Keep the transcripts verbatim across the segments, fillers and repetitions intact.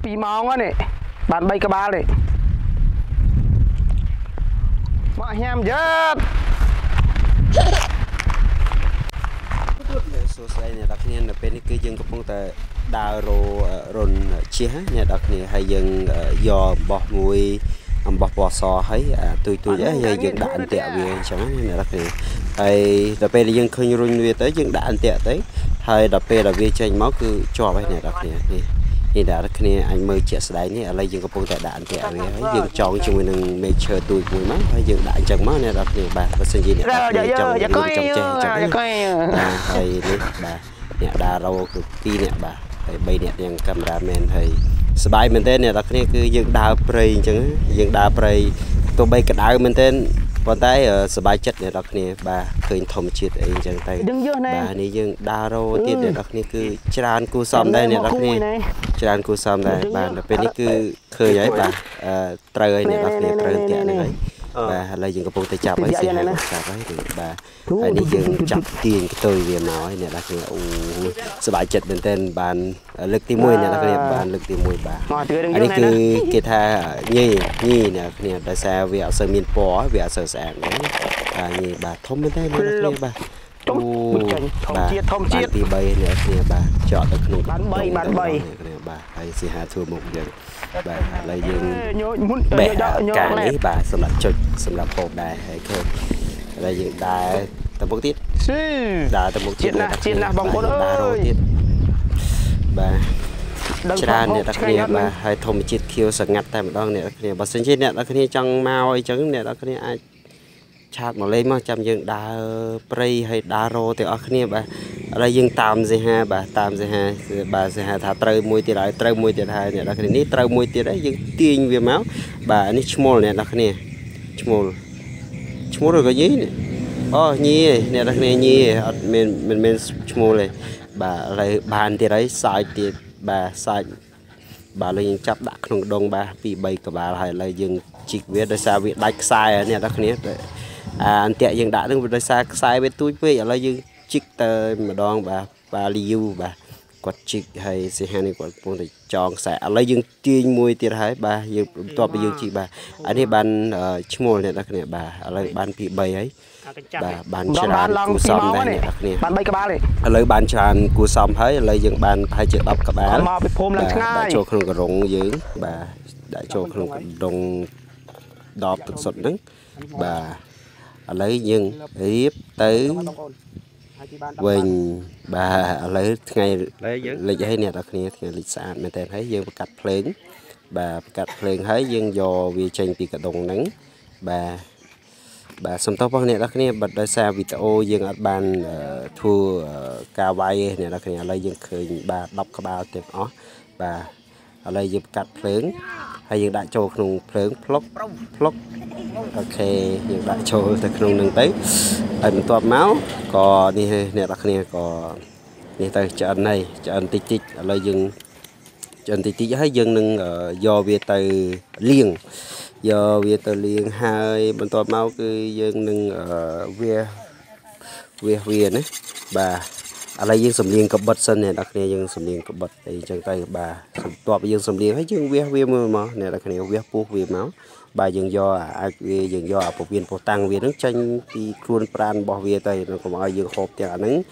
Pi mông anai, ƀan ƀai kơƀal anai. Mă hiam jơt. Sô sơlai anai đah kơnê̆, anai pơ anai kơ jơ̆ng kơpŭng ta đa rô, ơ, rôn, ơ, čih, anai đah kơnê̆, hai jơ̆ng, ơ, yua boh mui, ăm boh pô sô hai, ơ, tui tui, ơ, hai jơ̆ng đa ăn tiă wia čang, anai đah kơnê̆. Hai đah pơ anai jơ̆ng khơi rôn wia tơi, jơ̆ng đa ăn tiă tơi. Hai đah pơ đah wia čang mâo kơ čô wai anai đah kơnê̆. Anai, anai đah kơnê̆, anh mơ čih sơlai anai, hlơi jơ̆ng kơpŭng ta đa ăn tiă wia, hai jơ̆ng čong čung wai năng mê čơ tui mui mâo, hai jơ̆ng đa čang mâo anai đah kơnê̆ ƀah, pơsăn jing anai đah kơnê̆ čong wai năng čong čeh čang. Ƀah, hai anai, ƀah. Anai đa rô kơ pi anai ƀah. Hai ƀai anai yang cameraman hai. Sơlai mơ̆n tơi anai đah kơnê̆ kơ jơ̆ng đa prơi čang, jơ̆ng đa prơi. Tơ ƀai kơđao mơ̆n tơi, pơntai, ơ, sơlai čet anai đah kơnê̆ ƀah khơi thom čet ai čang tơi. Ƀah anai jơ̆ng đa rô tiĕt anai đah kơnê̆ kơ črăn ku sơm tơi anai đah kơnê̆. Črăn ku sơm tơi ƀah, đah pơ anai kơ khơi ai ƀah, ơ, trơi ai anai đah kơnê̆, trơi tiă anai. Ƀah, hlơi jơ̆ng kơpŭng ta čap ai si hai ƀah čap ai anai ƀah. Anai jơ̆ng čap tiĕng kơ tơi wia mâo anai đah kơnê̆. Ơ, sơlai čet mơ̆n tơi ƀan, ơ, lơ̆k ti mui anai đah kơnê̆, ƀan lơ̆k ti mui ƀah. Anai kơ kơ tha ñi, ñi anai đah kơnê̆, đah sa wia asơ min pô, wia asơ sang. Ƀah ñi ƀah thom mơ̆n tơi anai đah kơnê̆ ƀah. Ơ, ƀah, ƀan pi ƀai anai đah kơnê̆ ƀah, čŏk tơ kơnŭng ƀah, hai si ha thua mŭk jơ̆ng. Ƀah, hlơi jơ̆ng ƀah, kơ anai ƀah, sơmlăp čŏk, sơmlăp pô ƀah, hai kơ. Hlơi jơ̆ng đa tơmŭk tiĕt. Đa tơmŭk tiĕt anai đah kơnê̆, đa rô tiĕt. Ƀah. Črăn anai đah kơnê̆ ƀah, hai thom čet khiu sơngăt tăm đong anai đah kơnê̆. Pơsăn jing anai đah kơnê̆ čang mâo ai čang anai đah kơnê̆ ai čăt mơ̆ lĕ mơ̆ čăm jơ̆ng đa prơi hai đa rô tơi ôh kơnê̆ ƀah. Hlơi jơ̆ng tăm si ha ƀah, tăm si ha, ƀah si ha tha trơi mui tiĕt rai, trơi mui tiĕt rai anai đah kơnê̆, anai trơi mui tiĕt rai jơ̆ng tiĕng wia mâo. Ƀah anai čmul anai đah kơnê̆. Čmul. Čmul kơ ñi anai. Ơ, ñi anai đah kơnê̆ ñi, ăt mĭn, mĭn, mĭn čmul lĕ. Ƀah hlơi ƀan tiĕt rai, sač tiĕt, ƀah sač. Ƀah hlơi jơ̆ng čăp đa kơnŭng đong ƀah pi ƀai kơƀal hai hlơi jơ̆ng čik wia đah sa wia đač ksai anai đah kơnê̆. Ơ, ăn tiă jơ̆ng đa đong wia đah sa ksai wia tui wia hlơi jơ̆ng čik tơ mơđong ƀah, ƀah liu ƀah. Kuăt čik hai si ha anai kuăt kơpŭng ta čong ksai. Hlơi jơ̆ng tiĕng mui tiĕt hai ƀah, jơ̆ng tŏp jơ̆ng čik ƀah. Anai ƀan, ơ, čmul anai đah kơnê̆ ƀah. Hlơi ƀan pi ƀai hai. Ƀah, ƀan črăn ku sơm tơi anai đah kơnê̆. Hlơi ƀan črăn ku sơm hai, hlơi jơ̆ng ƀan hai čô đŏp kơƀal. Ƀah, đa čô kơnŭng kơdŏng jơ̆ng. Ƀah, đa čô kơnŭng kơdŏng đŏp tơ̆k sŏt năng. Ƀah, hlơi jơ̆ng rip tơi wĕng. Ƀah, hlơi tơngai lĕč hai anai đah kơnê̆, tơngai lĕč sa mơ̆n tơi hai jơ̆ng pơkăt pleng. Ƀah, pơkăt pleng hai jơ̆ng yua wia čang pi kơdŏng năng. Ƀah, ƀah sơm tŏ pơh anai đah kơnê̆, ƀah đah sa video jơ̆ng ăt ƀan, ơ, thu, ơ, ka wai anai đah kơnê̆, hlơi jơ̆ng khơi ƀah đŏp kơƀal tơ̆ng ôh. Ƀah, hlơi jơ̆ng pơkăt pleng, hai jơ̆ng đa čô kơnŭng pleng, plŏk, plŏk. Ôkê, jơ̆ng đa čô tơ kơnŭng năng tơi. Hlơi mơ̆n tŏp mâo, kơ anai, anai đah kơnê̆, kơ anai tơi čan anai, čan tič tič, hlơi jơ̆ng čan tič tič hai jơ̆ng năng, ơ, yua wia tơi liêng. Yua wia tơi liêng hai, mơ̆n tŏp mâo kơ jơ̆ng năng, ơ, wia, wia wia anai. Ƀah, hlơi jơ̆ng sơmliêng kơƀơ̆t sơ̆n anai đah kơnê̆ jơ̆ng sơmliêng kơƀơ̆t. Ơ, čang tơi ƀah. Tŏp jơ̆ng sơmliêng hai jơ̆ng wia wia mơ̆n mâo anai đah kơnê̆ wia puh wia mâo. Ƀah jơ̆ng yua, ăč wia jơ̆ng yua, pơwin pơtăng wia năng čang pi kruôn pran boh wia tơi năng kơ mâo jơ̆ng hŏp tiă năng.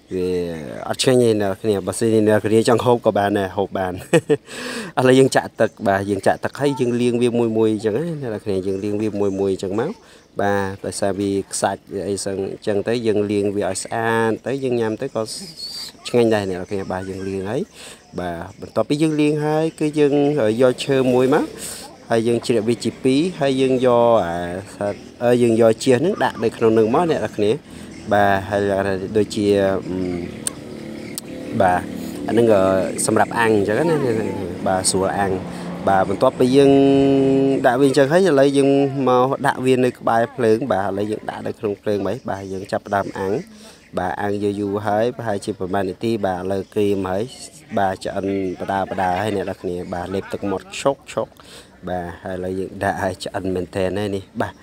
Wia, ăt čang anai đah kơnê̆, ƀah si anai đah kơnê̆ čang hŏp kơ ƀah anai, hŏp ƀah. Hlơi jơ̆ng čăk tơ̆k, ƀah jơ̆ng čăk tơ̆k hai jơ̆ng liêng wia mui mui čang anai đah kơnê̆ jơ̆ng liêng wia mui mui čang mâo. Ƀah, đah sa wia kơsač ai sang čang tơi jơ̆ng liêng wia ai sơan, tơi jơ̆ng ñam tơi kơ čang anai đah kơnê̆ ƀah jơ̆ng liêng hai. Ƀah, mơ̆n tŏp pi jơ̆ng liêng hai, kơ jơ̆ng, ơ, yua čơ mui mâo. Hai jơ̆ng črĕ wia či pi, hai jơ̆ng yua, ơ, sat, ơ, jơ̆ng yua či năng đa đơi kơnŭng năng mâo anai đah kơnê̆. Ƀah, hai lăng đôi či, ưm, ƀah, năng, ơ, sơmrăp ang čang anai, ƀah sual ang. Ƀah, mơ̆n tŏp pi jơ̆ng đa wia čang hai, hlơi jơ̆ng mâo đa wia anai kơƀai pleng, ƀah, hlơi jơ̆ng đa đơi kơnŭng pleng ƀah, ƀah jơ̆ng čăp đam ang. Ba ăn yua yua hơi, ba hơi či pơmăn iti, ba lơ krim hơi, ba čan pơda pơda hơi anai đah kơnia, ba lĕp tơk mŏt sŏk sŏk. Ba hơi lơ jing đa hơi čan mơ̆n tĕ anai ni, ba.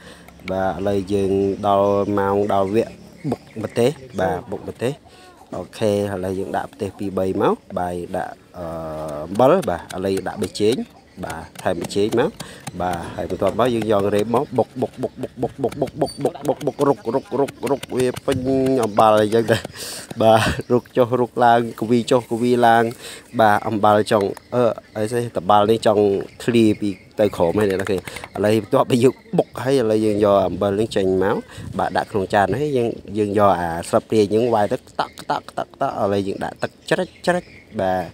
Ba lơ jing đal mông đal wĕ ƀŭk pơtĕh, ba ƀŭk pơtĕh. Ok, hơi lơ jing đa pơtĕh pi ƀai mơ̆, ba đa, ơ, ƀal, ba hơi lơ đa bê čêng. Ba, thâo mơ̆ čêng mơ̆. Ba, hơi mơ̆ tuăt mơ̆, jing yŏng rĕp mơ̆, ƀŭk, ƀŭk, ƀŭk, rŭk, rŭk, rŭk, rŭk, wĕ pơñ ƀal jing đa. Ba, rŭk čoh, rŭk lăng, kơwĭ čoh, kơwĭ lăng. Ba, ƀal čŏng, ơ, ai sĕ, tơƀal ni čŏng thli pi tơi khŏm hơi anai đah kơnia. Hơi lơ tuăt ƀu yua ƀŭk hơi, hơi lơ jing yua ƀal ni čêng mơ̆. Ba, đa kơnong čan hơi, jing, jing yua, a, srăp ri jing wai tơk, tơk, tơk, tơk, tơk, hơi lơ jing đa tơk črĕč, črĕč. Ba,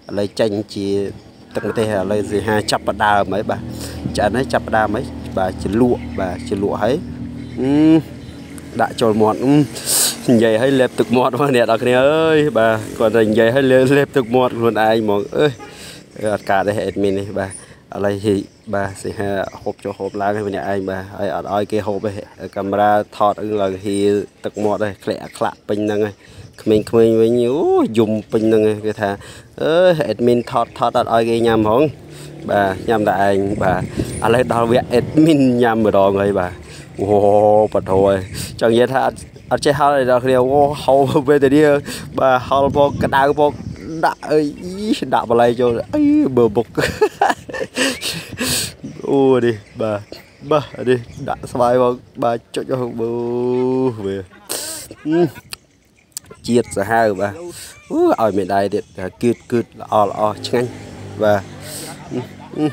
hơi lơ čêng či tơk mơ̆ tĕh hơi lơ či ha čăp pơđa mơ̆ ba. Čan hơi čăp pơđa mơ̆, ba či luă, ba či luă hơi. Ưm, đa čôl mŏt, ưm. Djai hơi lĕp tơk mŏt mơ̆ anai đah kơnia ơi, ba. Kơ anai djai hơi lĕp, lĕp tơk mŏt kơ anai mơ̆. Ơi, ăt kơ đeh admin ni, ba. Hơi lơ hi, ba, či ha hŏp čô hŏp lăng hơi anai, ba. Hơi ăt ơi kơ hŏp hơi, camera thot ư lăng hi tơk mŏt hơi, klĕ klă pơñ năng hơi. Kơmĭn kơmĭn wĕ ñu, ơ, jum pơñ năng hơi, kơ tha, ơ, admin thot, thot ăt ơi kơ ñăm hŏng. Ba, ñăm đa ai, ba. Hơi lơ đal wĕ admin ñăm mơ̆ dong hơi, ba. Wow, pơtô hơi. Čang yĕ tha, ăt čeh hơi đah kơnia, wow, hơi wĕ tơ đia, ba, hơi pŏk, kơdao pŏk, đa, ơi, ih, đa pơlai čô, ơi, ƀơ ƀŭk. Ơ, đih, ba. Ba, đih, đa sơwai pŏk, ba, čŏk čŏk, ƀơ, wĕ. Ưm. Čiăt sa hơi, ba. Ơ, ơi mĕ đai điĕt, gưt, gưt, lŏ, lŏ, čơngăn. Ba. Ưm, ưm.